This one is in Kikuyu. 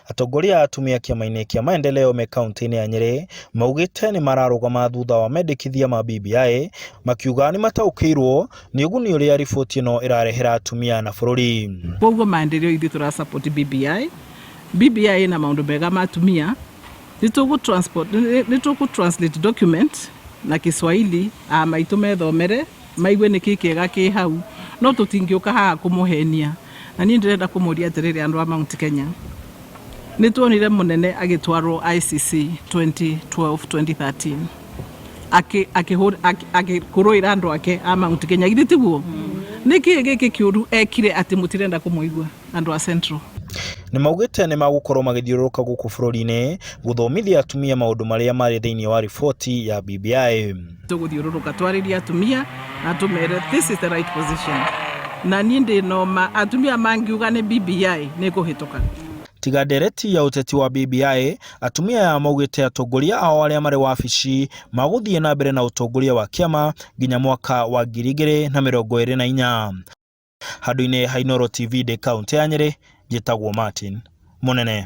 Atongoria a atumia kĩama-inĩ kĩa maendeleo me kauntĩ-inĩ ya Nyĩrĩ maugĩte nĩ mararũgama thutha wa mendekithia ma BBI makiuga nĩ mataũkĩirwo nĩ ũguni ũrĩa riboti ĩno ĩrarehera atumia na bũrũri. Koguo maendeleo ithuĩ tũra support BBI. BBI ĩna maũndũ mega ma atumia. Nĩ tũkũ translate document na Kiswahili a maitũ methomere maigue nĩkĩ kĩega kĩ hau, no tũtingĩũka haha kũmũhenia. Na niĩ ndĩrenda kũmũria atĩrĩrĩ andũ a Mount Kenya, nĩ tuonire mũnene agĩtwarwo ICC 2012 2013 akĩkũrũĩra andũ ake a Mount Kenya, githĩ tiguo? Nĩkĩ gĩkĩ kĩũru ekire atĩ mũtirenda kũmũigua andũ a Central? Nĩ maugĩte nĩ magũkorwo magĩthiũrũrũka gũkũ bũrũri-inĩ gũthomithia atumia maũndũ marĩa marĩ thĩinĩ wa riboti ya BBI. Tũgũthiũrũrũka twarĩrie atumia na tũmere this is the right position, na niĩ ndĩ noma atumia mangiuga nĩ BBI nĩ kũhĩtũka. Tiga ndereti ya ũteti wa BBI, atumia aya maugĩte atongoria ao arĩa marĩ wabici magũthiĩ na mbere na ũtongoria wa kĩama nginya mwaka wa 2024. Handũ-inĩ ha Inooro TV ndĩ kaũntĩ ya Nyĩrĩ, njĩtagwo Martin Mũnene.